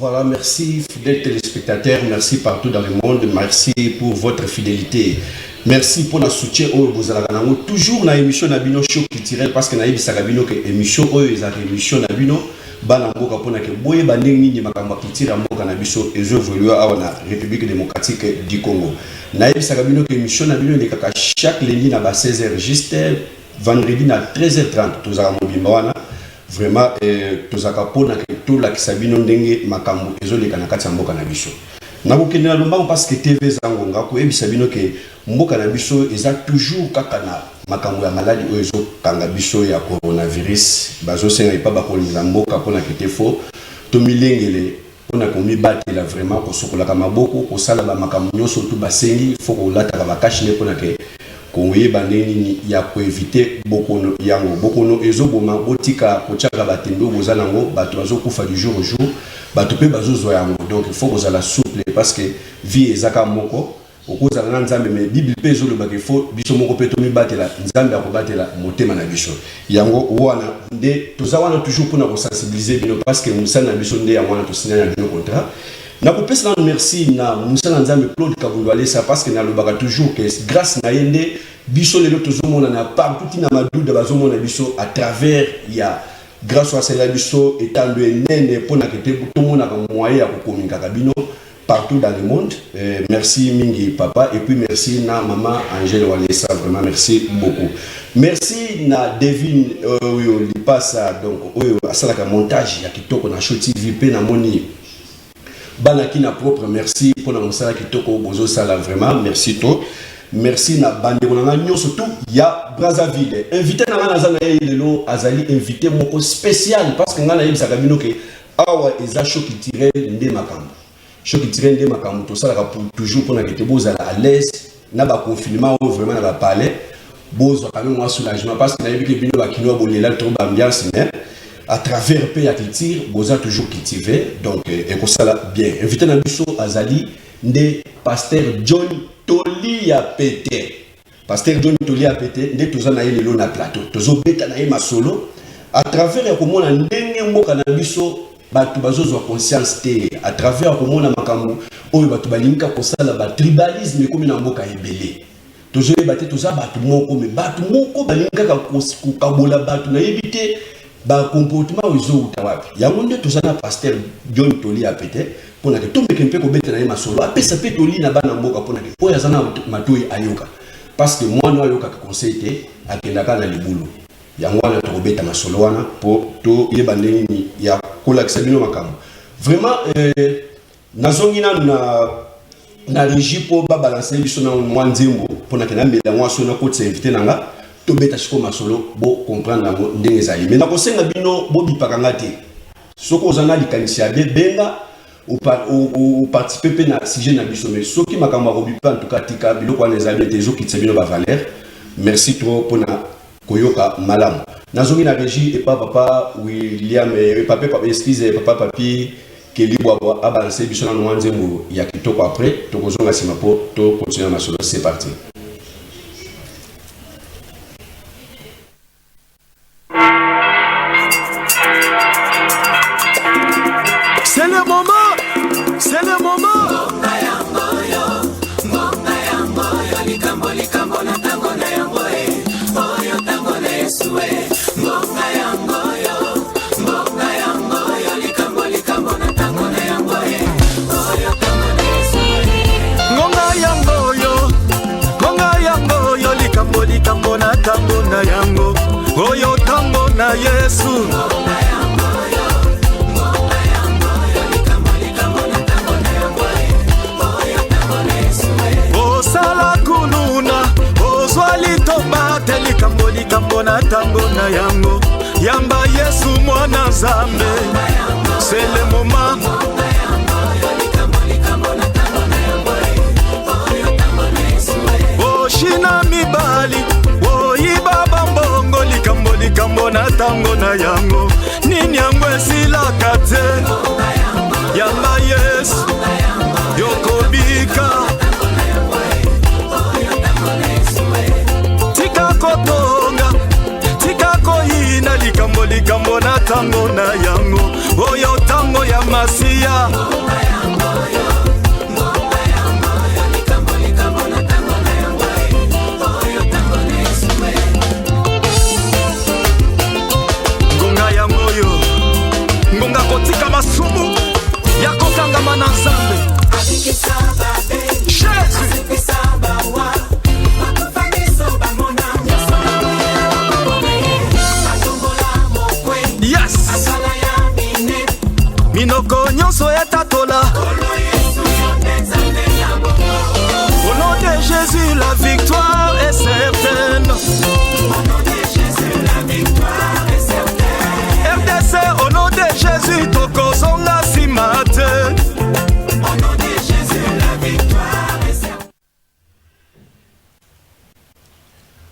Voilà, merci fidèles téléspectateurs, merci partout dans le monde, merci pour votre fidélité. Merci pour le soutien oyo bozalaka nango toujours na émission na bino, Show Culturel, parce que nayebisaka bino ke émission oyo ezalaka émission na bino bana mboka, mpona ke boyeba ndenge nini makambo ya culture ya mboka na biso ezoévolue awa na République démocratique du Congo. Nayebisaka bino ke émission na bino elekaka chaque lundi na ba 16h juste, vendredi na 13h30. Tozalaka mobimba wana vraiment, tozalaka mpona ke tolakisa bino ndenge makambo ezoleka na kati ya mboka na biso. Nakokende na lombango parce que TV eza ngonga. Koyebisa bino ke mboka na biso eza toujours kaka na makambo ya maladi oyo ezokanga biso ya coronavirus. Bazosenga epa bakonzi mboka mpona kete fo tomilengele mpona komibatela vraiment, kosokolaka maboko, kosala bamakambo nyonso tu basengi, fo kolataka bacache-nez mpona ke koyeba ndenge nini ya koéviter bokono yango. Bokono ezoboma, botika kotiaka batembe oyo boza nango. Bato bazokufa du jour au jour, bato mpe bazozwa yango. Donc il faut kozala souple parce que vie eza kaka moko. Okozala na Nzambe, mais Bible mpe ezolobaka il faut biso moko mpe tomibatela, Nzambe akobatela motema na biso. Yango wana nde toza wana toujours mpona kosensibiliser bino, parce que mosala na biso nde yango wana. Tosinya na bino contrat. Nakopesa nano merci na mosala Nzambe Claude Kabundu Alesa, parce que nalobaka toujours que grâce na ye nde biso lelo tozomona na partout, ntina maduda bazomona biso à travers ya grâce oyo asalela biso etando enene mpona kete tomonaka moyen ya kokomikaka bino partout dans le monde. Merci mingi papa, et puis merci na maman Angèle Walesa, vraiment merci beaucoup. Merci na Devin oyo lipasa, donc oyo asalaka montage ya kitoko na Show TV mpe namoni bana na propre. Merci mpona mosala kitoko bozosala, vraiment merci to merci na bandeko na nga nyonso tu ya Brazzaville. Invité na nga naza na ye lelo azali invité moko spécial, parce que nga nayebisaka bino ke awa eza Show Culturel nde makambo. Show Culturel nde makambo tosalaka pour toujours mpona kete bozala à l'aise na baconfinement oyo, vraiment na bapalais bozwa quand même mwa soulagement, parce que nayebi ke bino bakinois bolela trop baambiance, mais à travers mpe ya culture boza toujours cultivé. Donc ekosala bien. Invité na biso azali nde pasteur John Tolia Pete. Pasteur John Tolia Pete nde toza na ye lelo na plateau. Tozobeta na ye masolo à travers ya komona ndenge mboka na biso bato bazozwa conscience te, à travers ya komona makambo oyo bato balingi kosala, batribalisme ekomi na mboka ebele. Tozoyeba te, toza bato moko, me bato moko balingi kaka kokabola bato. Nayebi te bacomportement oyo ezowuta wapi. Yango nde toza na pasteur John Toli Apete mpona ke tomeke mpe kobeta na ye masolo, apesa mpe toli na bana mboka, mpona ke oyo aza na matoi ayoka, parce que mwana oyo ayokaka conseil te akendaka na libulu. Yango wana tokobeta masolo wana mpo toyeba ndenge nini ya kolakisa bino makambo vraiment. Nazongi nanu na régie mpo babalanse biso na mwa nzembo mpona ke namela mwa so, nakotisa invité na nga, tobeta sikoyo masolo, bocomprendre yango ndenge ezali. Mais nakosenga bino bobipaka nga te. Soki oza na likanisi ya benga, oparticipe mpe na sujet na biso. Mais soki makambo ya kobipa, en tout cas tika biloko wana, ezali ete ezokitisa bino bavaleur. Merci trop mpona koyoka malamu. Nazongi na régie epa papa William, papa, excuse, papa Papi Kelibwabwa, abalanse biso nano mwa nzembo ya kitoko. Après tokozonga nsima mpo tocontinue masolo. C'est parti. C'est le moment, c'est le moment. Ngonga yango yo, ngonga yango yo, likambo likambo na ntango na yango e, oyo ntango na Yesu e. Ngonga yango yo, ngonga yango yo, likambo likambo na ntango na yango e, oyo ntango na Yesu e. Ngonga yango yo, ngonga yango yo, likambo likambo na ntango na yango, oyo ntango na Yesu. Ngonga yango yo, ngonga yango yo, likambo likambo na ntango na yango e, oyo ntango na Yesu e. Osala kuluna, ozwa litomba te, likambo likambo na ntango na yango, yamba Yesu mwana Nzambe. C'est le moment. Ngonga yango yo, likambo likambo na ntango na yango e, oyo ntango na Yesu e. Oshina mibali, oyiba bambongo, likambo likambo na ntango na yango, nini yango esilaka te, yamba Yesu, yokobika. Tika kotonga, tika koyina, likambo likambo na ntango na yango, oyo ntango ya Masiya. Ngonga yango oyo, ngonga kotika masumu ya kokangama na Nzambe. Jésus. Yes. Minoko nyonso etatola. Au nom de Jésus, la victoire est certaine. RDC, au nom de Jésus, tokozonga nsima te.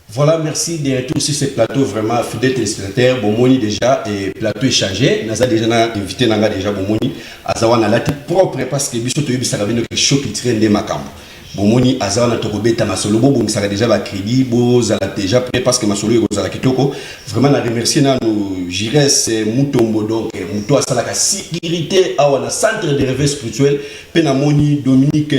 Voilà, merci de retour sur ce plateau, vraiment fidèle téléspectateur. Bomoni déjà, et plateau échangé. Naza déjà na invité nanga déjà Bomoni. Azawa na lati propre parce que biso toyebi saka bino que show culturel nde makambo. Bomoni azawa na tokobeta masolo bo bongisaka déjà ba crédit, bo zala déjà prêt parce que masolo ekozala kitoko. Vraiment na remercier nanu Jires Mutombo, donc muto asalaka sécurité awa na centre de réveil spirituel, pe na moni Dominique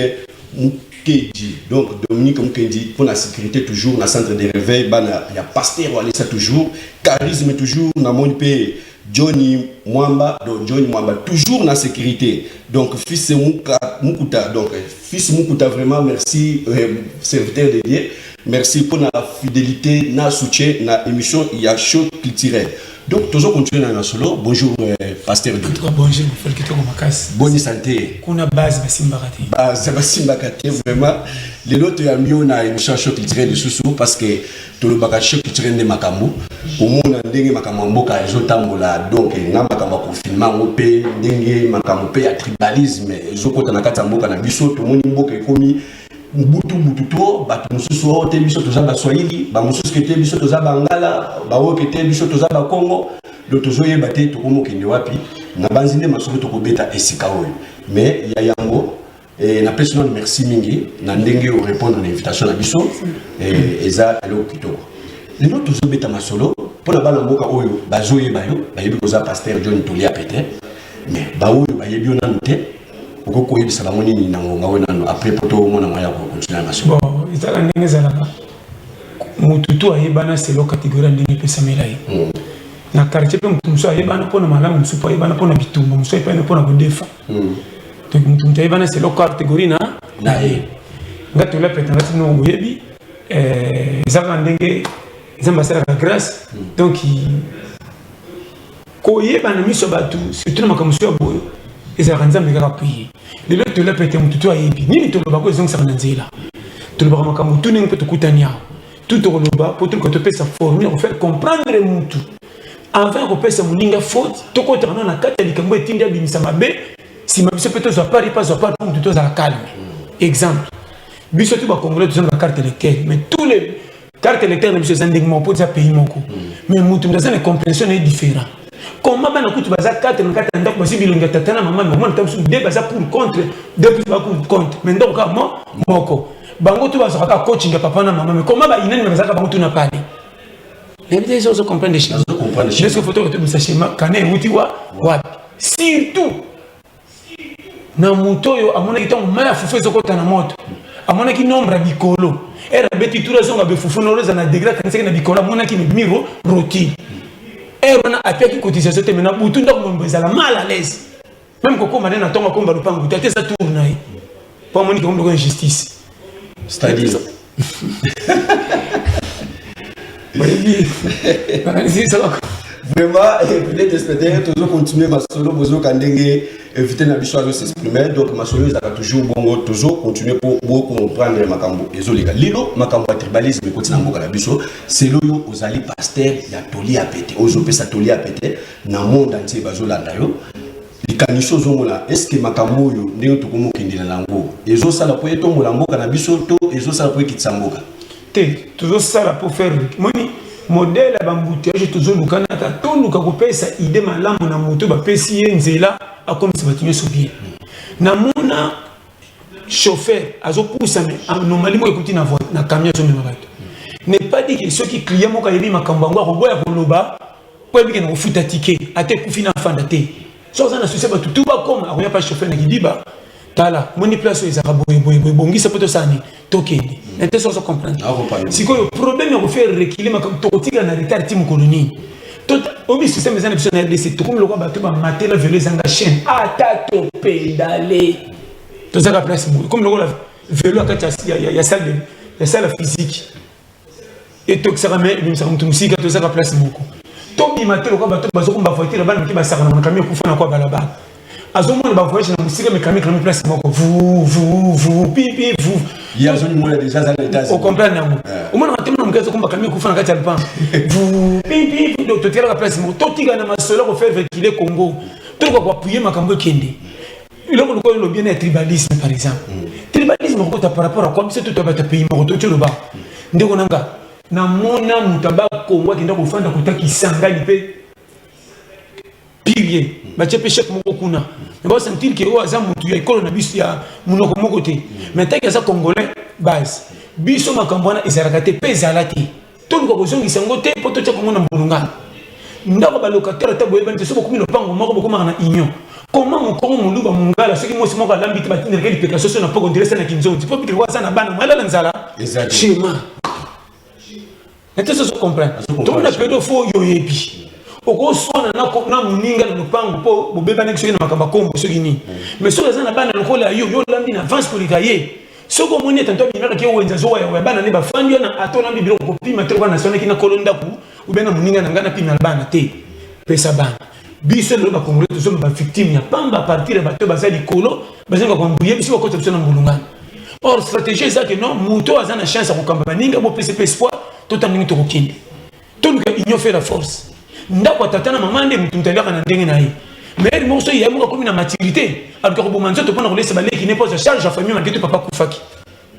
Mukendi. Donc Dominique Mukendi pour la sécurité toujours na centre de réveil, bana ya pasteur Walesa toujours, charisme toujours, na moni pe Johnny Mwamba, donc Johnny Mwamba toujours na sécurité. Donc fils Muka, Mukuta, donc fils Mukuta, vraiment merci, serviteur de Dieu. Merci pour la fidélité, na soutien na émission il y a show culturel. Donc toujours continuer dans la solo. Bonjour pasteur En tout cas, bonjour, mon frère Kitoko Makasi. Bonne santé. Kuna base basimbaka te. Base basimbaka te vraiment. Lelo toyambi yo na émission show culturel lisusu parce que tolobaka show culturel nde makambo. Komona ndenge makambo ya mboka ezotambola, donc na makambo ya confinement yango mpe ndenge makambo mpe ya tribalisme ezokota na kati ya mboka na biso, tomoni mboka ekomi butu butu to bato mosusu oyo te biso toza Baswahili, bamosusu ke te biso toza Bangala, baoyo ke te biso toza Bakongo. Donc tozoyeba te tokomi okende wapi. Na banzi nde masolo tokobeta esika oyo. Mais ya yango, napesi nano merci mingi na ndenge orépondre na invitation na biso. Eza eloko kitoko. Lelo tozobeta masolo mpona bana mboka oyo bazoyeba yo, bayebi koza pasteur John Tolia pete, mais baoyo bayebi yo nanu te, okoki koyebisa bango nini na ngonga oyo nano, après po tomona moya ya kocontinue na masolo? Bon, ezalaka ndenge ezalaka, motu tu ayebana selon catégorie ya ndenge epesamela ye na quartier. Mpe motu mosusu ayebana mpona malamu, mosusu mpo ayebana mpona bitumba, mosusu ayebana mpona kodefa. Donc motu ayebana selon catégorie na na ye. Nga Tolia Pete, nga tino boyebi, eza kaka ndenge Nzambe asalaka grâce. Donc koyeba na miso ya bato, surtout na makambo mosusu ya boyo, ezalaka Nzambe kaka puye. Lelo Tolia Pete, motu to ayebi nini tolobaka, ezongisaka na nzela. Tolobaka makambo tu ndenge mpe tokutani awa, tu tokoloba mpo toluka topesa formule ya kofaire comprendre mutu avant ya kopesa moninga faute. Tokotaka nano na kati ya likambo etindi abimisa mabe, nsima biso mpe tozwa part, mpe azwa part, mpo mutu tozala calme. Exemple, biso tu Bacongolais toza na bacarte électeur, mais tous les carte électeur na biso eza ndenge moko mpo eza pays moko, mais mutu aza na compréhension na ye différent. Comment bana kutu baza 4 na kati ya ndako, bazwi bilongi ya tata na mama, mais omona ta mosusu deux baza pour contre, deux plus baza pour contre, mais ndako kaka mo moko, bango tu bazwaka kaka coaching ya papa na mama, mais comment bainani me bazalaka bango tu na pale? Nayebi te ozo comprendre schéma. Nazo comprendre schéma. Est-ce que faut tobimisa schéma kana euti wa wapi? Surtout na moto oyo amonaki ntango mai ya fufu ezokɔta na moto, amonaki nombre ya bikolo ere abeti tour, azonga be fufu noro eza na degré, akanisaki na bikolo, amonaki miro roti ere wana, apiaki cotisation te. Mais na butu ndako mombo ezala mal à l'aise, même kokóma nde na ntongo akomba lupango te, ate eza tour na ye mpo amoni ke ombiloko injustice. C'est-à-dire? Bayebi bakanisi esalaka. Vraiment, fidèle téléspectateur, tozo continuer masolo. Bozoka ndenge invité na biso azo s'exprimer. Donc masolo ezalaka toujours bongo, tozo continuer po bocomprendre makambo ezoleka lelo. Makambo ya tribalisme ekoti na mboka na biso. Selo yo ozali pasteur ya Toli ya Pete, ozopesa toli ya pete na monde entier, bazolanda yo. Likanisi ozomona, est-ce makambo oyo ndenge tokomi okendela nango ezosala po etombola mboka na biso to ezosala po ekitisa mboka? Te, tozosala po faire moni modèle ya baembouteillage. Tozoluka naka toluka kopesa idée malamu na moto bapesi ye nzela akomisa bato nyonso bien. Namona chauffeur azopusa, mais anomalie moko ekuti na camion azomema bato. N'est pas dit que soki client moko ayebi makambo yango, akoboya koloba mpo ayebi ke na kofuta ticket, ata ekufi na afanda te. Soki aza na souci ya bato tu bakoma, akoya pa chauffeur na kidiba: tala, moni place oyo ezalaka boye boye boye, bongisa mpo tosala nini, tokende na te. Soki comprendre sikoyo problème ya kofaire reculer makambo, tokotikala na retard ti mokolo nini? Obi système eza na biso na RDC, tokomi lokola bato bamatela velo ezanga chaîne, ata topédaler, tozaka place moko. Komi lokola velo ya kati ya salle, ya salle physique, etokisaka me ebimisaka moto mosika. Tozaka place moko, tobima te. Lokola bato bazokomba voiture, bana mike basaka na makambi ekufa na kwa balabala, azomona bavoyage na mosika, mekami kami place moko, vu vu vu pipi vu. Ocomprendre yango? Omonaka te, mona moke azokomba kami ekufa na kati ya lupango, vu pipi. Totikalaka place moko, totika na masolo kofaire reculer Congo, toluka koappuyer makambo ekende. Eloko lokola olobi na ya tribalisme par exemple, tribalisme okota par rapport à quoi? Biso to bato pays moko, toti oloba ndeko na nga, namona moto aba Kongo akenda kofanda kota Kisangani mpe pirie, batie mpe chef moko kuna, me basentir ke oyo aza motu ya ekolo na biso ya monoko moko te, mais taki aza Congolais base. Biso makambo wana ezalaka te mpe ezala te. Toluka kozongisa yango te mpo totia Kongo na mbulungana. Ndako balocataire, ata boyebani te, so bokomi lopango moko, bokomaka na union. Koma mokongo, moluba, mongala, soki mwasi moko alambi te, batindelaka lipeka soso na poko ndelesa na kinzonzi mpo bikili aza na bana mwalala nzala. Schéma na te, soso comprendre. Tomona période fo oyo oyebi okoswana na moninga na lopango mpo bobebanaki, soki na makambo ya kombo, soki nini, mais soki aza na bana lokola yo, yo olambi na avance koleka ye. Soki omoni ete nto abimaka owenza, azowayawaya, bana nde bafandi wana, ata olambi biloko, kopima te lokola naswanaki na kolo ndako ube na moninga na ngai, napima na bana te, pesa bana. Biso lelo Bacongolais tozoma bavictime ya pamba à partir ya bato baza likolo, bazanga koembrouiller biso, bakota biso na mbulungana. Or stratégie eza ke non, moto aza na chance ya kokamba baninga, bopesa mpe espoir, tota ndenge tokokende, toluka union fait la force. Ndako ya tata na mama nde motu moto aliaka na ndenge na ye, mais moko so ye moko akomi na maturité, aluka koboma nzoto mpona kolesa baleki ne mpo azwa charge ya famille malgré tout papa akufaki.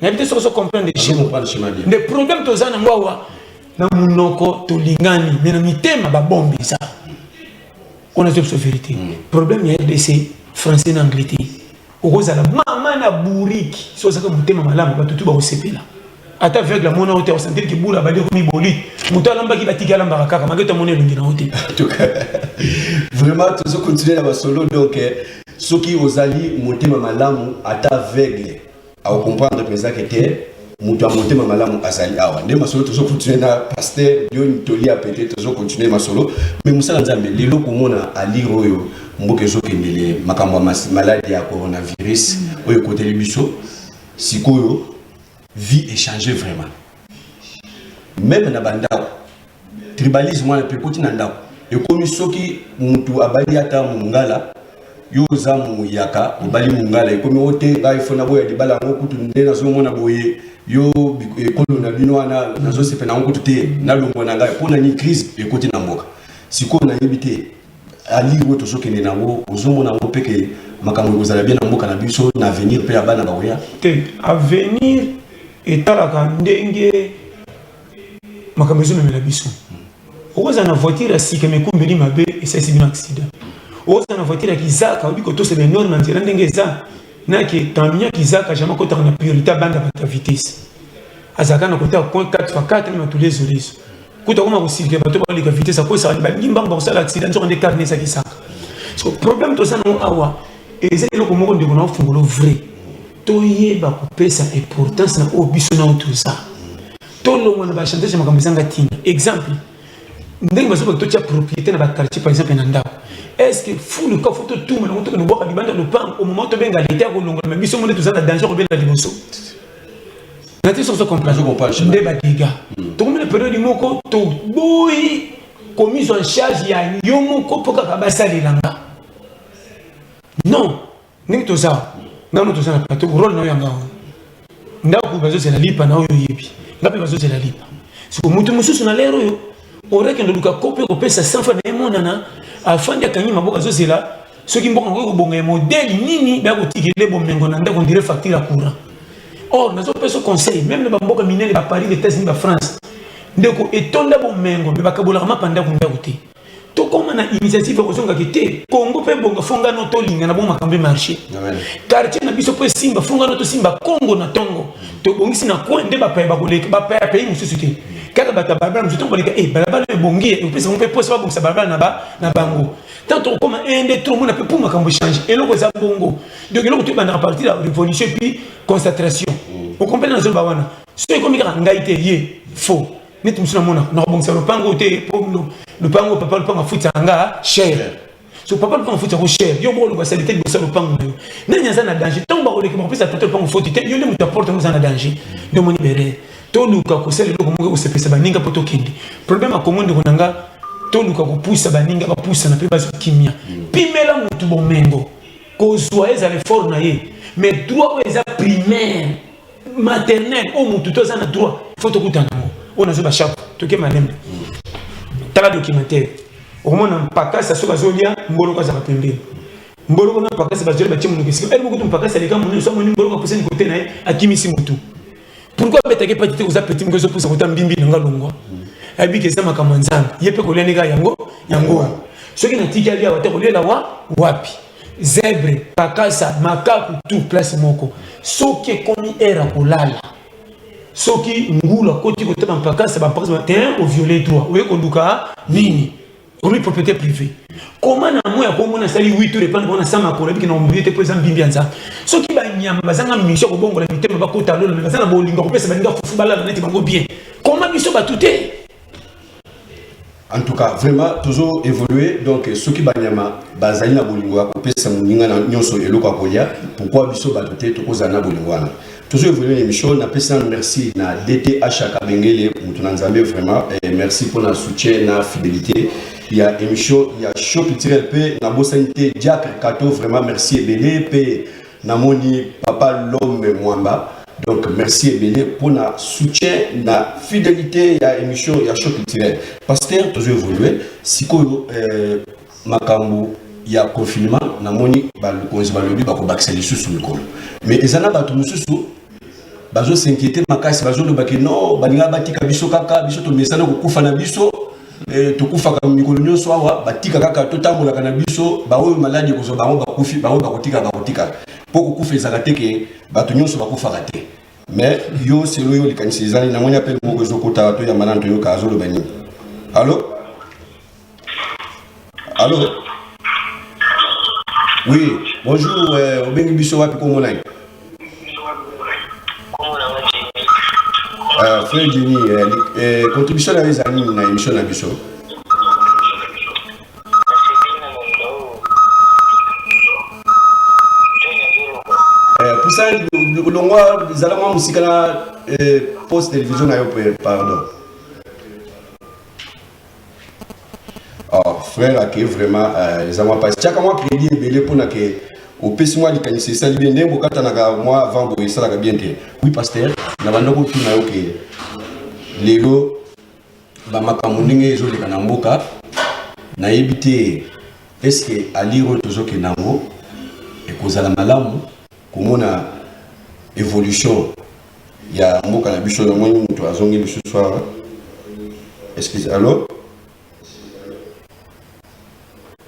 Nayebi te soki ozo comprendre nde problème toza nango awa. Na monoko tolingani, mais na mitema babombe eza wana. Azo biso vérité, problème ya RDC, français na anglais te. Okozala mama na buriki, so ozaka motema malamu, bato tu bakosepela. Ata aveugle amona yo te, akosentir ke bula bali komi boli. Moto alambaki, batiki alambaka kaka malgré to amoni elongi na yo te. Vraiment, tozocontinue na basolo. Donc soki ozali motema malamu, ata aveugle akocomprendre mpenza ke te, moto ya motema malamu azali awa. Nde masolo tozocontinue na pasteur Dion Tolia Pete, tozocontinue masolo. Mais mosala Nzambe, lelo komona alire oyo mboka ezokendele, makambo ya maladie ya coronavirus oyo ekoteli biso sikoyo, vie echanger vraiment, même na bandako. Tribalisme wana mpe ekoti na ndako, ekomi soki mutu abali ata mongala, yo oza moyaka, obali mongala, ekomi o te, ngai fo naboya libala yango kutu, nde nazomona boye yo ekolo na bino wana, nazosepela yango kutu te, nalongwa na ngai. Mpo na nini? Crise ekoti na mboka sikoyo. Nayebi te alire oyo tozokende nango, ozomona yango mpe ke makambo ekozala bien na mboka na biso na avenir mpe ya bana bakoya? Te, avenir etalaka ndenge makambo ezomemela biso. Okozala na voiture ya sika, mekumbeli mabe, esalisi bino accident. Okozala na voiture ya kizaka, oyebi kotosa banorme ya nzela ndenge eza nake camion ya kizaka, jamais akotaka na priorité, abanda bato ya vitesse, azalaka na kota coin 4 x 4 na matulezolezo kuta koma kosilike bato baleka vitesse, akosaka balingi mbango, bakosala accident, nzoka nde carne ezaki saka. So problème toza nango awa eza eloko moko, ndeko na ofungolo vrai, toyeba kopesa importance na oyo biso nao toza, tolongwa na bachantage ya makambo ezanga ntina. Exemple, ndenge bazobaka totia propriété na baquartier par exemple na ndako, est ce que fulu ka fo totuma nango, tokende bwaka libanda lopango au moment tobenga leta ya kolongola? Me biso monde toza na danger, kobenda liboso na te. Soki comprendre nde badégâts, tokomi na période moko toboyi komise en charge ya yo moko mpo kaka basalelanga. Non, ndenge toza ngano, toza na plateau, rôle na oyo yanga oyo ndako bazozela lipa na oyo oyebi, nga mpe bazozela lipa. Siko moto mosusu na lere oyo orekende oluka kope kopesa 100 fois na emonana, afandi akangi maboko, azozela soki mboka nakoki kobonga ya modèle nini, baya kotikele bomengo na ndako, ndire facture ya courant. Or nazopesa conseil, même na bamboka minene, baParis, États-Unis, baFrance, ndeko, etonda bomengo, me bakabolaka mapa ndako ndako te. Tokóma na initiative ya kozongaki te Kongo mpe bonga fongano, tolingana bongo makambo emarché quartier na biso mpo esimba fongano, tosimba Kongo na ntongo, tobongisi na coin nde bapaya bakoleka, bapaya pays mosusu te. Kaka bato ya balabala mosusu ntango baleka e balabala oyo ebongi epesa bango mpe mposa babongisa balabala na bango. Ntango tokokoma 1 2 3 omona mpe mpo makambo echange eloko eza bongo. Donc eloko toyebandaka partir ya révolution et puis concentration. Okomprendre nazoloba wana soki ekomi kaka ngai te ye faux neti mosusu namona nakobongisa lopango te po lopango papa lopango afutisaka nga cher. So papa lopango afutisaka cher, yo moko oloba salite liboso ya lopango na yo, nani aza na danger? Ntango bakoleka bakopesa tata lopango foti te, yo nde moto aporte yango oza na danger. Nde omoni berere toluka kosala eloko moko ekosepesa baninga mpo tokende. Problème ya Kongo, ndeko na nga, toluka kopusa baninga bapusana mpe bazwa kimia. Pimela motu bomengo kozwa ezala effort na ye, mais droit oyo eza primaire maternel oyo motu to aza na droit, faut tokutana yango. Oyo nazoba chaque toke malembe. Tala documentaire, okomona mpakasa soki azolia, mboloko azalaka pembeni. Mboloko na mpakasa bazolia, batie monoko esika ere mokutu. Mpakasa aleka monene, so amoni mboloko apusani kote na ye, akimisi motu. Pourquoi abetaki pati te? Koza petit moko ezopusa kota mbimbi na nga longwa, ayebi ke eza makambo ya Nzambe. Ye mpe kolia ndenge yango yango wana, soki natiki alia awa te, koliela wa wapi? Zèbre, pakasa, makaku, tout place moko. Soki ekomi heure ya kolala, soki ngulu akoti kota bampakasa, bampakasa te oviole droit, oye koluka nini? Omi propriété privée. Koma na moi akomona asali 8 tour epana mpona sa makolo, ebiki na ombrie te mpo eza mbimbi ya Nzambe. Soki banyama bazanga mission kobongola mitema bakota lolo, me baza na bolingo kopesa baninga fufu balala neti bango bien, koma biso bato te? En tout cas, vraiment toujours évoluer. Donc soki banyama bazali na bolingo ya kopesa moninga na nyonso eloko ya kolia, pourquoi biso bato te tokozala na bolingo wana? Toujours évoluer l'émission. Napesi nano merci na DTH Kabengele, moto na Nzambe. Vraiment eh, merci mpona soutien na fidélité ya émission ya show culturel. Mpe nabosani te Diacre Kato, vraiment merci ebele. Mpe namoni papa Lome Mwamba. Donc merci ebele mpona soutien na fidélité ya émission ya show culturel. Pasteur, tozo évoluer sikoyo. Makambo ya confinement, namoni bakonzi balobi bakobakisa lisusu mikolo, mais eza na bato mosusu bazos'inquiéter makasi, bazolobaki non, balinga batika biso kaka, biso tomesana kokufa na biso, tokufaka mikolo nyonso awa, batika kaka totambolaka na biso. Baoyo maladi ekozwa bango bakufi, bango bakotika bakotika mpo kokufa ezalaka te ke bato nyonso bakufaka te. Mais yo, selo yo likanisi ezali? Namoni appel moko ezokota, toyamba nanu, toyoka azoloba nini. Allo, allo, oui, bonjour. Obengi biso wapi? Kombo nani? Frère Jenny, contribution na yo ezali nini na émission na biso? Pusa longwa, ezala mwa mosika na poste télévision na yo, pardon. Oh, frère ake, vraiment eza mwa mpasi. Tiaka mwa crédit ebele mpona ke opesi mwa likanisi esali bien. Ndenge bokatanaka mwa avant boye esalaka bien te. Oui, pasteur, na banda kotuna yo ke lelo bamakambo ndenge ezoleka na mboka, nayebi te est-ce allure oyo tozokende yango ekozala malamu komona évolution ya mboka na biso. Namoni moto azongi lisusu awa. Excuse, allo,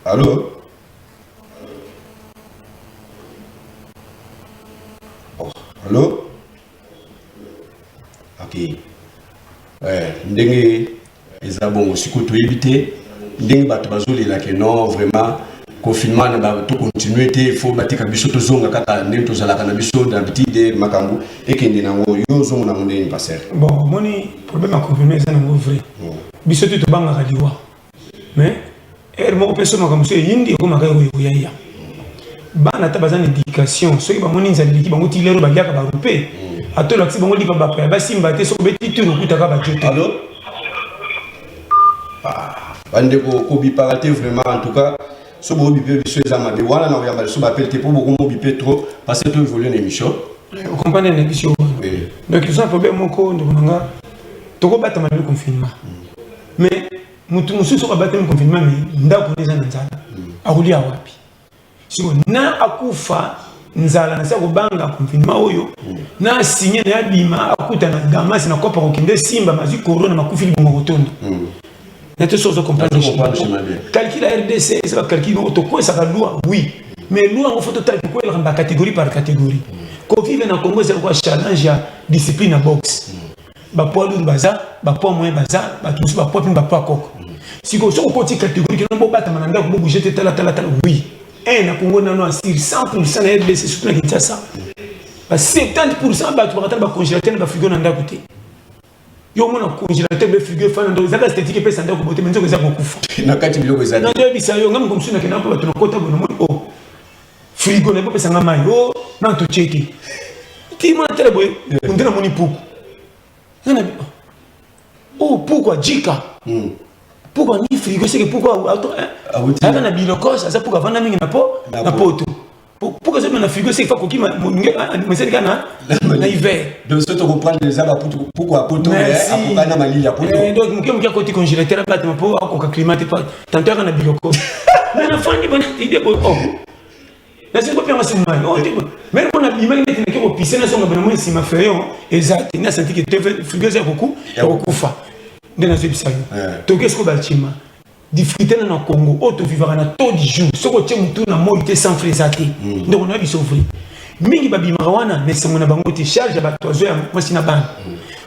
allo. Oh, allo, ok. Ndenge eza bongo sikoyo, toyebi te ndenge bato bazolelake non, vraiment confinement na tocontinue te, faut batika biso tozonga kaka ndenge tozalaka na biso d'habitude, makambo ekende nango. Yo ozomona yango ndenge, pasteur? Bon, omoni, problème ya confinement eza nango vrai. Biso te tobangaka liwa, mais heure moko mpe so makambo mosusu eyindi, ekomaka ekoyaya. Bana ata baza na éducation, soki bamoni nzala eleki bango ti lero baliaka barupe, ata olakisi bango lipa bapaya basimba te, soki obeti tour okutaka bajo te. Allo, bandeko, kobipaka te vraiment. En tout cas, so boyobi mpe biso eza mabe wana na koyamba liso bapele te mpo bokomobi mpe trop, parce que to évolue na émission. Okomprendre na biso wana. Donc eza problème moko, ndeko na nga, tokobatama lelo confinement, mais motu mosusu oyo abatami confinement, mais ndako nde eza na nzala, akolia wapi siko? Na akufa nzala na se akobanga confinement oyo na asinye na ye abima, akuta na damasi na kopa kokende simba mazwi corona, makufi libongo kotonda na te. So ozo comprendre calcul ya RDC eza bacalcul moko tokwesaka loi, oui, mais loi yango faut totala tokwelaka bacatégorie par catégorie. Kovivre na Congo eza lokola challenge ya discipline na boxe. Bapoids lourd baza, bapoids moyen baza, bato mosusu bapoids mpe bapoids koko. Sikoyo soki okoti catégorie kino bobatama na ndako, bobouge te, tala tala tala. Oui, un na Congo nano asir 100 na RDC, surtout na Kinshasa, ba 70 bato bakatala bacongélateur na bafrigo na ndako te. Yo omona congélateur be frigo efana ndako, ezaka esthétique, epesa ndako bote, me nzoko eza kokufa. Na kati biloko eza te. Nazoyebisa yo, nga moto mosusu nakenda mpo bato nakota boye, namoni o frigo na epesanga mai o na totie te, ti mona tala boye nde namoni puku nga na o puku ajika, puku ani frigo seke puku aka na bilokos aza puku avanda mingi na po na poto, puku azobima na frigo seke fa kokima mesali kaka na hiver. Donc soki tokoprendre eza bapuku ya poto akoka na malili ya poto. Donc moke moke akoti congélateur, abatama mpo akoka climat te, tantôt aka na biloko. Mais nafandi bana ide boye, o nasili kopianga si mai o te, mais mpo nabimaki neti nake kopise, nazonga bana moi nsima feyon eza te, nasanti ke te frigo eza ya kokufa. Nde nazoyebisa yo, toke sikoyo bacima difficulté na Congo oyo tovivaka na taux du jour. Soki otie motu na moi te, sans frais eza te. Ndeko na biso vrai mingi babimaka wana na esengo na bango te, charge ya bato azoya mwasi na bana,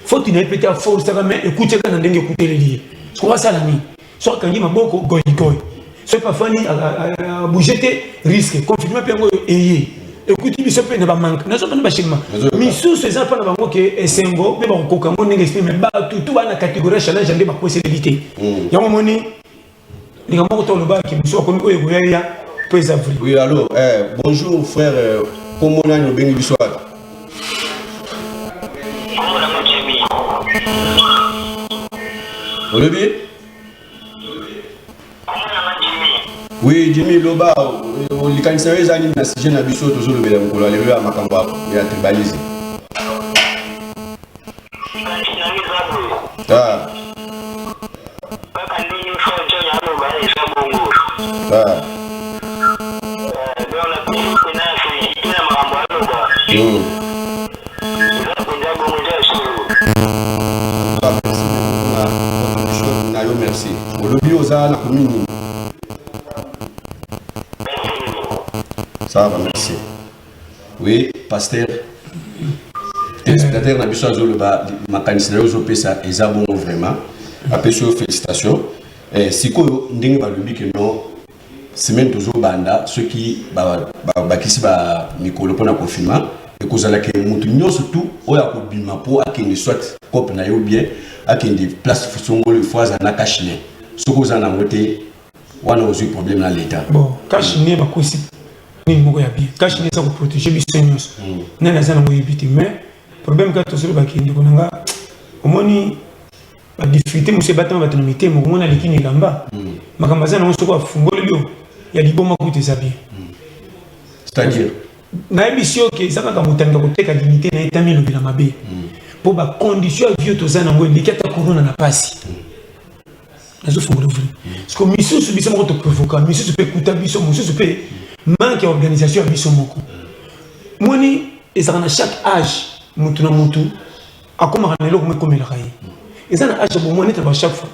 faute na ye mpe te, aforsaka, mais ekuteka na ndenge ekuteleli ye. Soki asala nini? Soki akangi maboko goigoi, soki afandi abouge te, risque confinement mpe yango oyo eye ekuti biso mpe na bamanque nazopana bashilima misusu eza mpa na bango ke esengo mpe bakokoka yango ndenge esprit. Mais bato tu baa na catégorie ya challenge nde bakweseleli te. Yango moni likambo moko tolobaki mosusu akomi oyo ekoyaya mpo eza vrai. Oui, allo, bonjour frère, kombo nani, obengi biso wapi? Kombo Jimmy. Olobi? Kombo Jimmy. Oui, Jimmy, loba likanisi na yo eza nini na sujet na biso tozolobela mokolo ya lelo ya makambo ya tribalisme? Likanisi na ngai eza boye. Kaka ndenge frère John aloba, eza bongo. Donc napesi mpena félicité na makambo aloba. Eza mpenza bongo, eza ya solo. Ah, merci beaucoup na contribution na yo, merci. Olobi oza na commune nini? Ça va, merci. Oui, pasteur, téléspectateur na biso azoloba makanisi na yo ozopesa eza bongo vraiment, apesi yo félicitation. Sikoyo ndenge balobi ke non, semaine tozobanda, soki bakisi bamikolo mpona confinement, ekozalaka motu nyonso tu oyo akobima mpo akende soit cope na ye ou bien akende place songolo, il faut azala na cache-nez. Soki oza nango te wana, ozwi problème na l'État. Bon, cache-nez bakosi nini moko ya bien, cache-nez eza koprotéger biso nyonso. Nani aza nango yebi te, mais problème kaka tozolobaki, ndeko na nga, omoni badifficulté mosusu ebatama bato na mitema. Okomona aleki na elamba, makambo aza nango, soki afungoleli yo ya liboma kutu eza bien. C'est-à-dire? Nayebisi yo ke eza kaka moto alinga koteka dignité na ye, tami elobela mabe, mpo bacondition ya vie toza nango eleki ata corona na pasi. Nazofungola vrai, parce que misusu biso moko toprovoka, misusu mpe ekuta biso, mosusu mpe manque ya organisation ya biso moko. Moni ezalaka na chaque âge, mutu na mutu akomaka na eloko mo ekomelaka ye. Eza na âge ya bomoi neti na ba chaque fois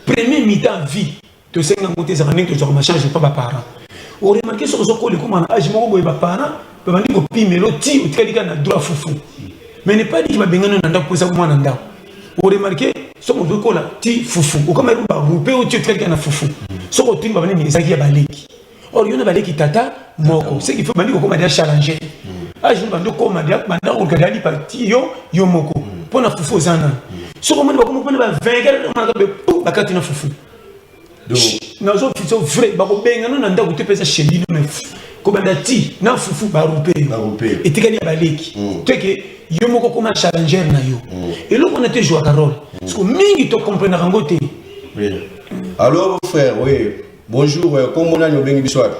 premier mi-temps vie tosenga yango te, ezalaka ndenge tozwaka macharge mpa baparent. Oremarquer soki ozokola, ekóma na âge moko boye, baparent babandi kopimelo ti otikali kaka na droit fufu, mais ne pas dit babengani na ndako mpo eza mwana ndako. Oremarquer soki ozokola ti fufu okoma baroupe oyo ti otikali kaka na fufu, soki otuni babanini ezalaki ya baleki, or yo na baleki tata moko, ce qui fait bandi kokóma dia challenger âge no, bandi okóma banda koluka dia lipa ti yo yo moko mpo na fufu oza nano. Soki omoni bakoma mpona bavainqueur, omonaka be bakati na fufu. Nazofisa vrai, bakobengana na ndako te mpe eza chez bino, mais kobanda ti na fufu baroupe yo, etikali ya baleki teke yo moko koma challenger na yo eloko wana te ejwaka rôle, parce que mingi tocomprenaka yango te. Oui. Alors frère, oui, bonjour, kombo nani, obengi biso wapi?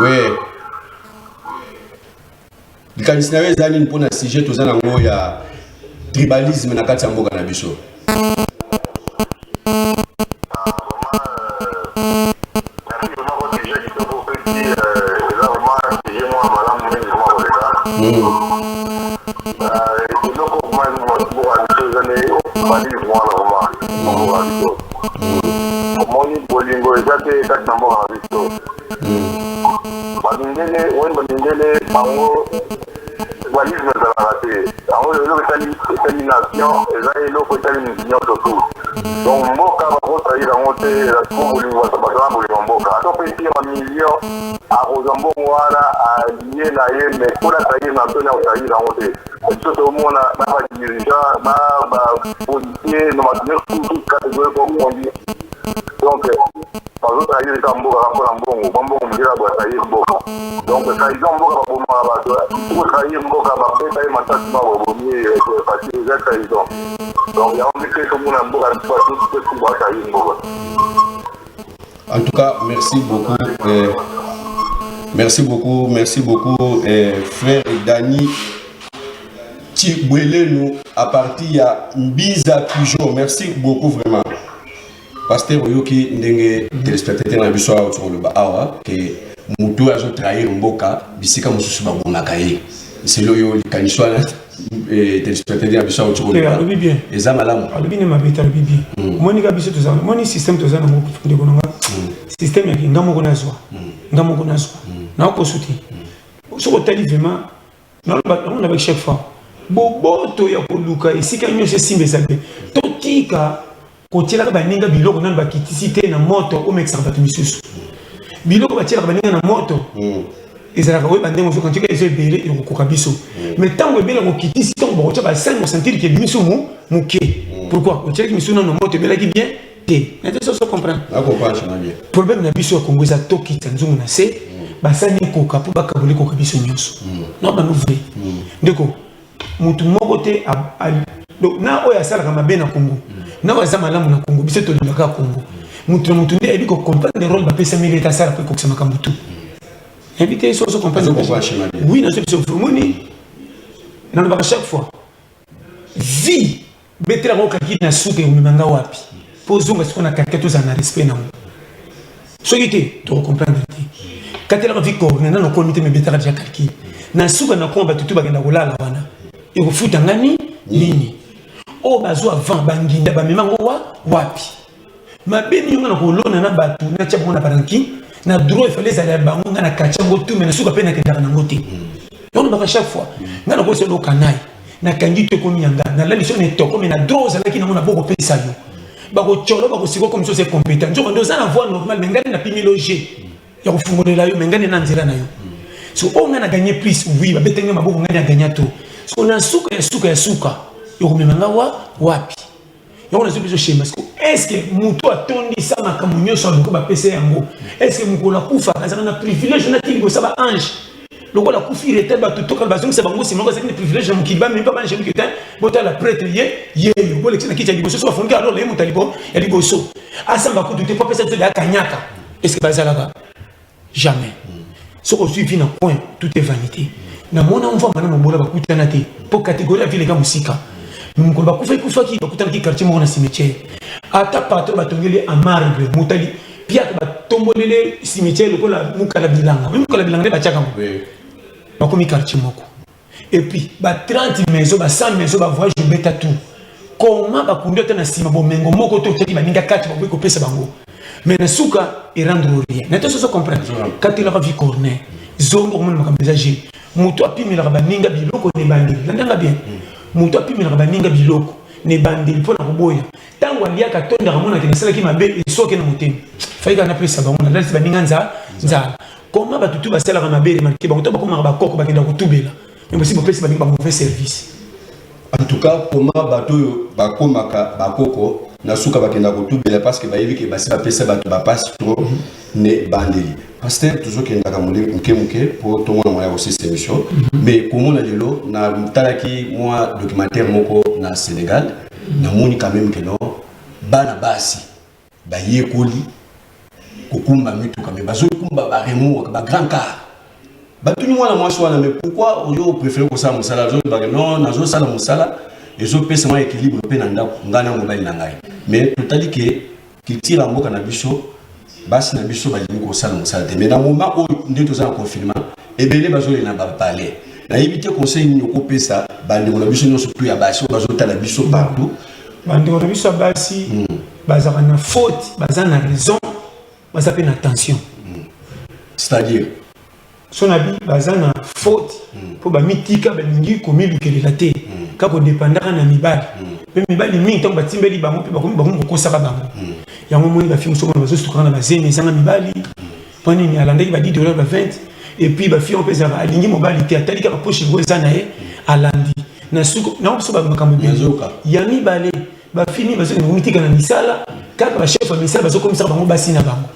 Oui, likanisi na yo eza nini mpona sujet toza nango ya tribalisme na kati ya mboka na biso? Merci vraiment ko sujet kitoko opesi, eza vraiment sujet mwa malamu mingi vraiment koleka. Eloko mboka biso eza nde tribalisme wana vraiment mboka biso. Omoni, bolingo eza te kati na mboka na biso. Bamindele oyo, bamindele bango. Tribalisme ezalaka te. Yango eloko etali etali nation, eza eloko etali mutu nyonso tout. Donc mboka bakotrahir yango te, po bolingo bato baza na bolingo ya mboka. Ata opesi ye ba million, akozwa mbongo wana alie na ye, mais mpona trahir nation nde akotrahir yango te. Biso tomona na ba dirigeant na ba policier na bato nyonso tout catégorie confondu. Donc bazo trahir kaka mboka kaka mpona mbongo, mwa mbongo moke kaka boye atrahir mboka. Donc trahison mboka, babomaka bato. Soki trahir mboka, babeta ye masasi ma babomi ye, parce que eza trahison. Donc yango nde tomona mboka na biso bato batrahir mboka. En tout cas, merci beaucoup. Merci beaucoup, merci beaucoup, frère Dani Tibouelenu, à partir ya Mbiza Pigeon. Merci beaucoup vraiment. Pasteur, oyoki ndenge téléspectateur na biso awa tokoloba awa ke motu azo trahir mboka, bisika mosusu babomaka ye. Selo oyo likanisi wana, téléspectateur na biso awa tokoloba. Alobi bien. Eza malamu. Alobi ne mabe te, alobi bien. Omoni ka biso toza, omoni système toza nango, ndeko na nga, système yaki nga moko nazwa, nga moko nazwa, nakokosu te. Soki otali vraiment, naloba yango nabaki chaque fois, boboto ya koluka esika nyonso esimba eza te. Totika kotielaka baninga biloko nano bakitisi te na moto. Omekisaka bato misusu biloko, batielaka baninga na moto, ezalaka oyeba ndenge ozoka ntika eza ebele, ekokoka biso. Mais ntango ebele kokitisi, ntango bakotia basani, osentir ke misu mu moke. Pourquoi otielaki misu nano na moto ebelaki bien te? Na te soso comprendre. Nacomprendre na bien. Problème na biso ya Kongo eza tokita nzungu na se, basani ekoka mpo bakabola ekoka biso nyonso. Na bano vrai, ndeko, motu moko te donc, na oyo asalaka mabe na Congo, na oyo aza malamu na Congo, biso tolingaka Congo. Motu na motu nde ayebi kocomprendre rôle bapesami leta asala po ekokisa makambo tu. Yebi te so ozo comprendre. Ozo comprendre schéma bien. Oui, nazo biso omoni, nalobaka chaque fois, vie betelaka okaki na suka, ekomema nga wapi mpo ozonga sikoyo na quartier. Tozala na respect nango, soki te tokocomprendre te. Katelaka vie corne nano okomi te, mebetaka deja calcul na suka na koma. Bato tu bakenda kolala wana, ekofuta ngani nini? Oyo bazwa avant banginda, bamema yango wa wapi? Mabe nini nga na kolona na bato, natia bango na baranki na droit efale ezala ya bango, nga na quartier yango tu, me na suka mpe nakendaka nango te. Yango nabaka chaque fois, nga nakosala okanai, nakangi to ekomi ya nga, nalali so na etoko, me na droit ozalaki nango na bokopesa yo, bakotyolo, bakosika komi so oza compétent, nzoka nde oza na voie normale. Me ngai napimi loge ya kofungolela yo, me ngai nde na nzela na yo. So oyo ngai na gagné plus, oui, babetaki nga maboko, ngai na gagné to. So na suka ya suka ya suka, ekomema nga wa wapi? Yango nazwi biso schéma. Siko est ce que moto atondisa makambo nyonso aluka bapesa yango, est ce que mokolo akufaka azalaka na privilège nati liboso ya baange? Lokola akufi retard, bato toka bazongisa bango nsima, azalaki na privilège na mokili, bamemi mpa baange mike te. Botala prêtre ye yeyo, bolekisa na kiti ya liboso. So bafongi, alors ye moto ya liboso asamba kutu te po apesa biso deya kanyaka. Est ce que bazalaka? Jamais. Soki ozwi vie na coin, tout est vanité. Namona mvamba na mobola bakutana te mpo catégorie ya ville eka mosika. Mokolo bakufa ekufaki, bakutanaki quartier moko na cimetière. Ata patron batongeli en marbre, motali piaka, batombolele cimetière lokola mokala bilanga, mokala bilanga nde batiaka ngo. Bakomi quartier moko et puis ba 30 maison, ba 100 maison, ba voyage obeta tout. Comment bakundi ata na nsima bomengo moko te otiaki baninga kati, bakoki kopesa bango, mais na suka erendre rien na te. Soso comprendre, katelaka vie corner, zongo komona makambo eza je. Moto apimelaka baninga biloko na ebandeli, landanga bien, moto apimelaka baninga biloko na ebandeli mpo na koboya, ntango aliaka atondaka, monake nasalaki mabe, esoke na motema, faika napesa bango, nalalisi baninga nzala. Comment bato tu basalaka mabe, remarke bango to bakomaka bakoko, bakenda kotubela, mais bosi bopesi baninga ba mauvais service. En tout cas, comment bato oyo bakomaka bakoko, na suka bakenda kotubela, parce que bayebi ke basi bapesa bato bapasi trop ne bandeli. Pasteur, tozokendaka moke moke mpo tomona moya kosisa émission. Mais komona lelo, natalaki mwa documentaire moko na Sénégal, namoni quand même ke non, bana basi bayekoli kokumba mituka, me bazokumba baremorque, bagrand car. Batuni mwana mwasi wana: "Mais pourquoi oyo préféré kosala mosala?" Azolobaka: "Non, nazosala mosala, ezopesa mwa équilibre mpe na ndako, ngai na mobali na ngai." Mais totali ke culture ya mboka na biso, basi na biso balingi kosala mosala te. Mais na moment oyo nde toza na confinement, ebele bazolela bapalais. Nayebi te conseil nini okopesa bandeko na biso nyonso tu ya basi oyo bazotala biso partout. Bandeko na biso ya basi bazalaka na faute, baza na raison, baza mpe na tension. C'est-à-dire? So na bi baza na faute mpo bamitika, balingi komilukelela te, kaka kodépendaka na mibali. Mpe mibali mingi, ntango batimbeli bango mpe bakomi kokosaka bango. Yango moni bafille mosusu mona bazosukaka na bazemi ezanga mibali. Mpo nini? Alandaki ba 10 dollar, ba 20. Et puis bafille mpe ezalaka, alingi mobali te, atali kaka poche ngo eza na ye, alandi na suku nango. Biso bamakambo ebele. Nazoka. Ya mibale, bafille mingi bazokende komitika na misala, kaka bachef ya misala bazokomisaka bango basi na bango.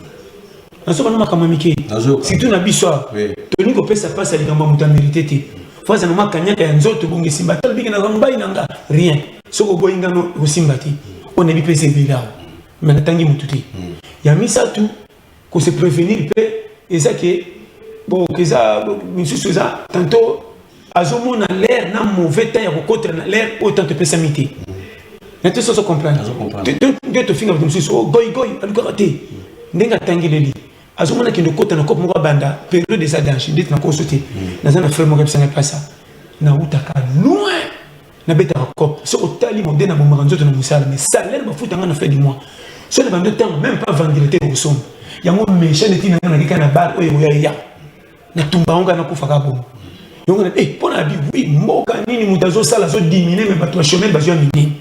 Nazoka na makambo ya mike. Nazoka. Surtout na biso awa, tolingi kopesa mpasi ya likambo ya moto amérite te. Fo aza na mwa kanyaka ya nzoto bongo esimba. Ata lobiki naza mobali na nga, rien. Soki oboyi ngano, ekosimba te. Oyo nayebi mpe eza ebele awa, me natangi motu te. Ya misato, kose prévenir mpe eza ke bon, eza misusu, eza tantôt azomona l'air na mauvais temps ya kokotela na l'air oyo tanto epesami te na te. Soso comprendre. Nazo comprendre. Nde tofinga bato mosusu o goigoi, alukaka te ndenge atangeleli, azomona kende okota na kope moko, abanda période eza danger. Ndeti nakoso te, naza na frère moko ebisanga epasa, nautaka loin, nabetaka cope. Soki otali mode nabomaka nzoto na mosala, mais salaire bafutanga na fin du mois, so na bando ntango même pas vendredi te, okosomba yango méchant. Neti nanga nakeka na bar oyo ekoya ya natumba yango kaka, nakufaka bongo. Yango na mpo na bi wi mboka nini, moto azosala azodiminuer, mais bato bachômeurs bazwa minene.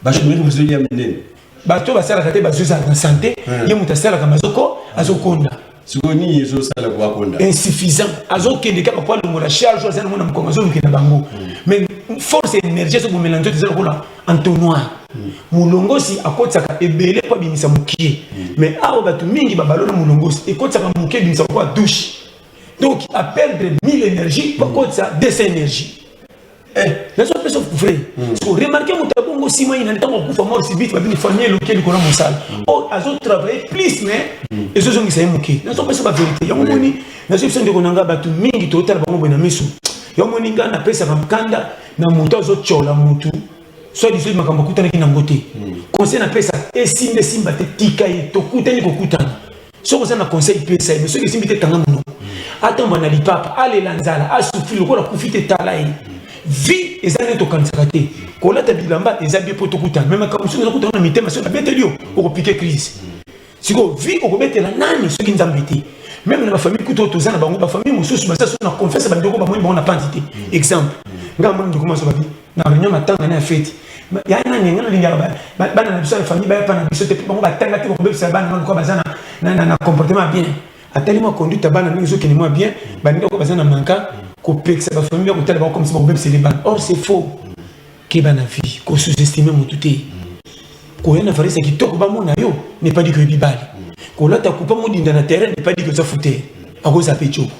Bachômeurs bazolia minene. Bato basalaka te bazwi, ezalaka na santé. Ye moto asalaka mazoko azokonda. Sikoyo nini ezosala koakonda? Insuffisant. Azokende kaka po alongola charge aza nango na mokongo, azolukela bango, mais force énergie ezobomela nzoto eza lokola entonnoir. Molongosi akotisaka ebele mpo abimisa mokie, mais awa bato mingi babalola molongosi, ekotisaka moke, ebimisaka lokola douche. Donc aperdre 1000 énergie mpo akotisa 200 énergie. Nazopesa vrai. So remarque, moto abongo nsima ye na ntango akufa, mort subite, babini famille eloki likolo ya mosala or azotravaille plus, mais ezozongisa ye moke. Nazopesa bavérité. Yango moni nazopesa ndeko na nga, bato mingi totala bango boye na miso. Yango moni nga napesaka mkanda na moto azotyola motu soit disant makambo akutanaki nango te. Conseil napesa, esimba esimba te, tika ye. Tokutani kokutana, soki oza na conseil, pesa ye, mais soki esimbi te, kanga monoko. Atomba na lipapa, alela nzala, asouffrir lokola akufi te, tala ye. Vie eza ndenge tokanisaka te. Kolata bilamba eza bien mpo tokutana, mais makambo soki ozokutana na mitema, soki nabeteli yo, okopike crise. Sikoyo vie okobetela nani soki Nzambe te? Même na bafamille kutu oyo toza na bango, bafamille mosusu baza so na confiance, bandeko bamoni bango na panzi te. Exemple, ngai amoni ndeko maso babi na réunion matanga na ya feti ya nani, ngai nalingaka bana na biso ya famille baya pa na biso te, mpo bango batanga te, bakobebisa bana nga lokola baza na comportement bien. Atali mwa conduite ya bana ndenge ezokende mwa bien, baninga ko baza na manka kopekisa bafamille ya kotala bango comme si bakobebisele bana. Or c'est faux. Keba na vie, kosous-estime motu te. Koya na valise ya kitoko bamona yo n'est pas dit que oyebi bale. Kolata kupa modinda na terrain n'est pas dit que oza foutere, akoza pe tshoko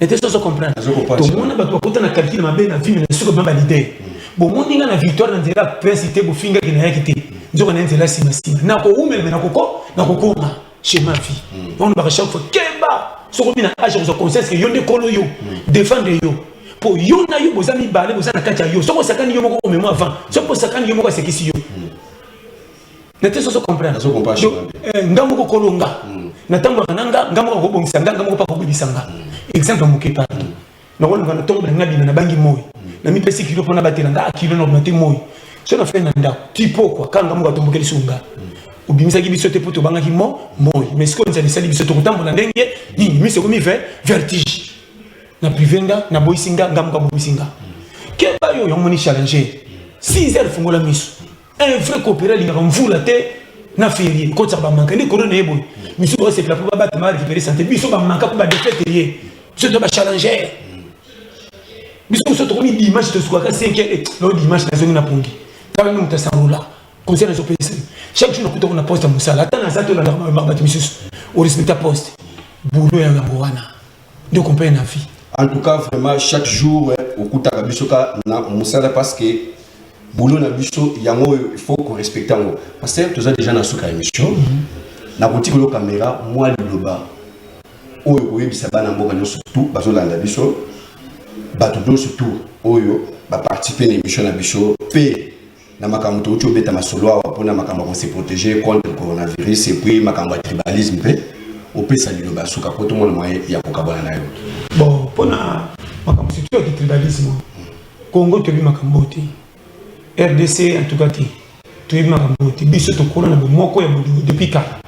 nete. Soso comprendre. Nazo comprendre. Tomona bato bakota na calcul mabe na vie, mais na suka bima baleader. Bomoni nga na victoire na nzela prince te, bofingaki nayaki te, nzoka na nzela nsima nsima nakowumela, me nakoko nakokoma schéma vie. Wana baka chaque fois keba, soki obi na age, kozwa conscience ke yo nde kolo yo, défendre yo, mpo yo na yo boza mibale, boza na kati ya yo. Soki osakani yo moko, omemo avant. Soki osakani yo moko, asekisi yo na te. Soso comprendre. Nazo comprendre. Donc, nga moko kolo nga, natambolaka na nga, nga moko akobongisa nga, nga moko mpe akobebisa nga. Exemple ya moke, pardon, nakoluka na ntongo balinga bima, nabangi moi, namipesi kilo mpona batela nga akilo, na obima te moi. So na fai na ndako ti pokwa kaka nga moko atombokeli so nga. Obimisaki biso te mpo tobangaki mo moi, mais sikoyo nzala esali biso, tokotambola ndenge nini? Miso ekomi vertige na privé, nga naboyisi nga, nga moko abomisi nga. Keba yo. Yango moni challenger, 6 heures fungola miso. Un vrai coopéré alingaka mvula te na ferie ekotisaka bamanka nde korona ye boye. Misusu bakosepela mpo babatama, barécupérer santé. Biso bamanka mpo badéfaite ye. Biso to bachallenger, biso mosusu tokomi dimanche, tosukaka 5 heures no dimanche, nazongi na pongi. Tala nde moto asangola conseil nazopesa chaque jour, nakutaka na poste ya mosala, ata naza te, olandaka bato misusu, orespecta poste, boulot ya yango wana nde okomprendre na vie. En tout cas, vraiment, chaque jour okutaka biso ka na mosala, parce que boulot na biso yango oyo, il faut korespecte yango. Parce que toza déjà na suka ya émission. Nakotikela yo caméra, mwa liloba oyo koyebisa bana mboka nyonso tu bazolanda biso, bato nyonso tu oyo baparticipe na émission na biso mpe na makambo touti obeta masolo awa mpona makambo ya kose protéger contre coronavirus, et puis makambo ya tribalisme, mpe opesa liloba ya suka po tomona moyen ya kokabwana na yo. Bon, mpona makambo surtout ya kitribalisme, Congo toyebi makambo te, RDC en tout cas te, toyebi makambo te. Biso tokola na bomoko ya bolingo depuis kala.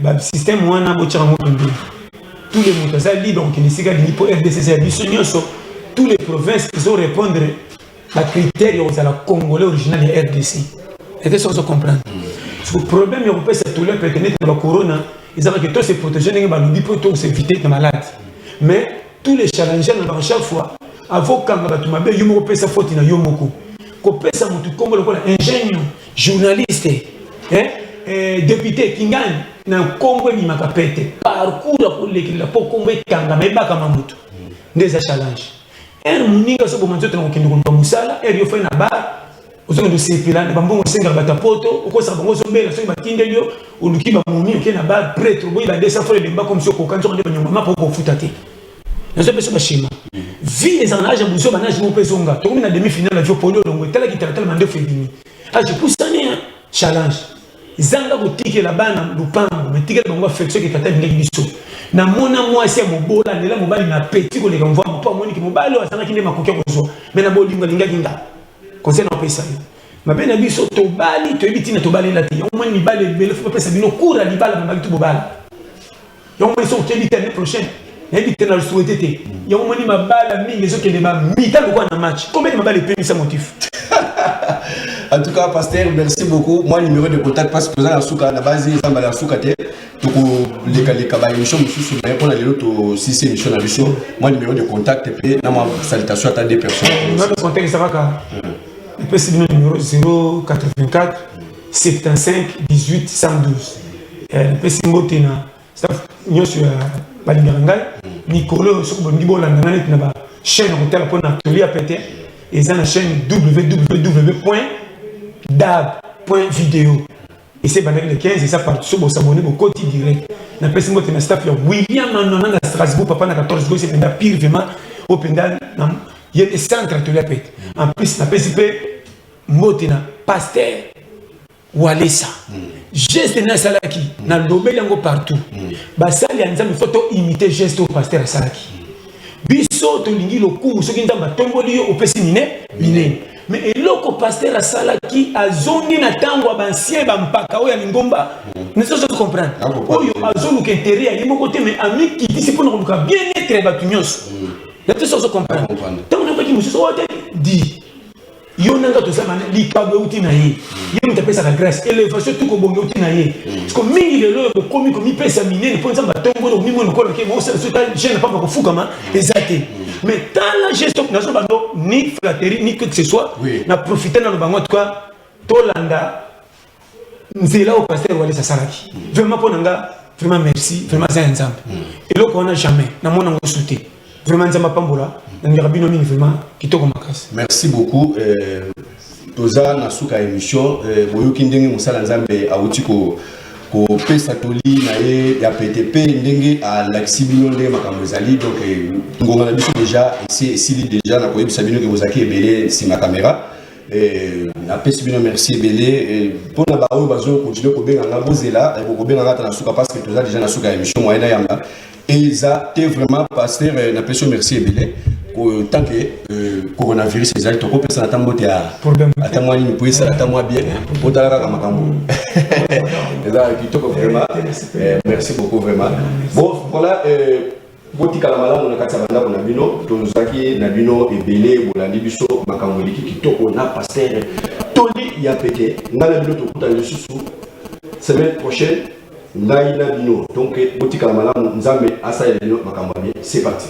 Basystème wana botyaka yango pembeni. Tous les moto aza libre kokende esika alingi, mpo RDC eza ya biso nyonso. Tous les provinces ezorépondre bacritère ya kozala Congolais original ya RDC ete. Soki ozocomprendre, siko problème ya kopesa toli pete neti na bacorona ezalaka to se protéger ndenge balobi mpo to s'éviter na malade. Mais tous les challenger na baka chaque fois avokanga bato mabe, yo moko opesa faute na yo moko. Kopesa motu nkombo lokola ingénieur, journaliste, hein? Député kingani na nkombo ebimaka pete, parcours ya kolekelela mpo nkombo ekangama, ebakama motu nde eza challenge. Ere moninga azoboma nzoto na kokende koluka mosala, ere yo fai na bar, ozokende osepela na bambongo osengaka bato ya poto, okosaka bango, ozobela soki batindeli yo, oluki bamomi, oke na bar prêtre, oboyi ba 200 francs, elemba comme si okoka nzoka nde banyongama mpo okofuta te. Nazopesa baschéma vie ezala na age ya buzoba na age moko mpe ezonga. Tokomi na demi finale ya vie, opoli, olongo, etalaki talatala, mandefu ebimi, age epusani. Challenge zanga kotikela bana lupango, me tikela bango affection ke tata alingaki biso. Namona mwasi ya mobola lela mobali na peti koleka mvwama, mpo amoniki mobali oyo azangaki nde makoki ya kozwa, me na bolingo alingaki nga. Conseil na opesa yo, mabe na biso, tobali, toyebi ntina tobalela te. Yango moni mibali ebele, fo bapesa bino cours ya libala, babaki to bobala. Yango moni soki okebi te, année prochaine, nayebi te, na souhaite te. Yango moni mabala mingi ezokende bamita lokola na match. Combien de mabala epemisa motif? En tout cas, pasteur, merci beaucoup. Moi, numéro de contact, parce que toza na suka na base, eza mbala ya suka te, tokolekaleka baémission mosusu, mais mpona lelo tosisi émission na biso. Moi, numéro de contact mpe na mwa salutation ata deux personnes. Numéro de contact eza kaka, epesi bino numéro 084 75 18 112. Epesi mbote na staff nyonso ya balingaka ngai. Mikolo oyo, soki bolingi bolanda ngai neti na bachaîne ya kotala mpona toli ya pete, eza na chaîne www.dab.video. Ese ebandaki le 15, eza partout. So bosabone, bokoti direct. Napesi mbote na staff ya William Anona na Strasbourg, papa na 14 gosi mpenza pire, vraiment oyo mpenza ye nde centre toli ya pete. En plus, napesi mpe mbote na pasteur Walesa. Geste nde asalaki, nalobeli yango partout. Basali ya Nzambe, faut toimiter geste oyo pasteur asalaki. Biso tolingi lokumu, soki Nzambe atomboli yo, opesi mine minene. Mais eloko pasteur asalaki, azongi na ntango ya baancien, bampaka oyo ya lingomba nesoso comprendre, oyo azoluka intérêt ya ye moko te, mais amikitisi mpona koluka bien-être ya bato nyonso. Na te soso comprendre, ntango nayokaki mosusu oyo te di yo nanga toza bana, likabo euti na ye, ye moto apesaka grâce, élévation tu kobonga euti na ye. Parce que mingi lelo oyo bokomi komipesa minene mpo Nzambe atomboli, omimoni lokola ke bosala so ta jeune pamba kofukama eza te. Mais tala geste, nazo bando ni flatterie ni que ce soit, na profite nano bango. En tout cas, tolanda nzela oyo pasteur Walesa asalaki. Vraiment, mpo na nga, vraiment merci, vraiment aza ya Nzambe. Eloko wana jamais namona yango su te. Vraiment, Nzambe apambola, nalingaka bino mingi, vraiment kitoko makasi. Merci beaucoup. Toza na suka ya émission. Boyoki ndenge mosala Nzambe awuti kopesa toli na ye ya pete mpe ndenge alakisi bino ndenge makambo ezali. Donc ngonga na biso déjà esili. Déjà na koyebisa bino ke bozalaki ebele nsima caméra. Napesi bino merci ebele. Mpona baoyo bazokontinue kobenga nga, bozela, bokobenga nga ata na suka, parce que toza déjà na suka ya émission. Moyen na yamba eza te. Vraiment, pasteur, napesi yo merci ebele. Tant que coronavirus ezali, tokopesana ata mbote ya ata mwa nini po esala ata mwa bien, po tala kaka makambo eza kitoko. Vraiment merci beaucoup, vraiment. Bon, voilà, botikala malamu na kati ya bandako na bino. Tozalaki na bino ebele, bolandi biso, makambo eleki kitoko na pasteur Toli ya Pete. Ngai na bino tokutana lisusu semaine prochaine, ngai na bino. Donc botikala malamu, Nzambe asalela bino makambo ya bien. C'est parti.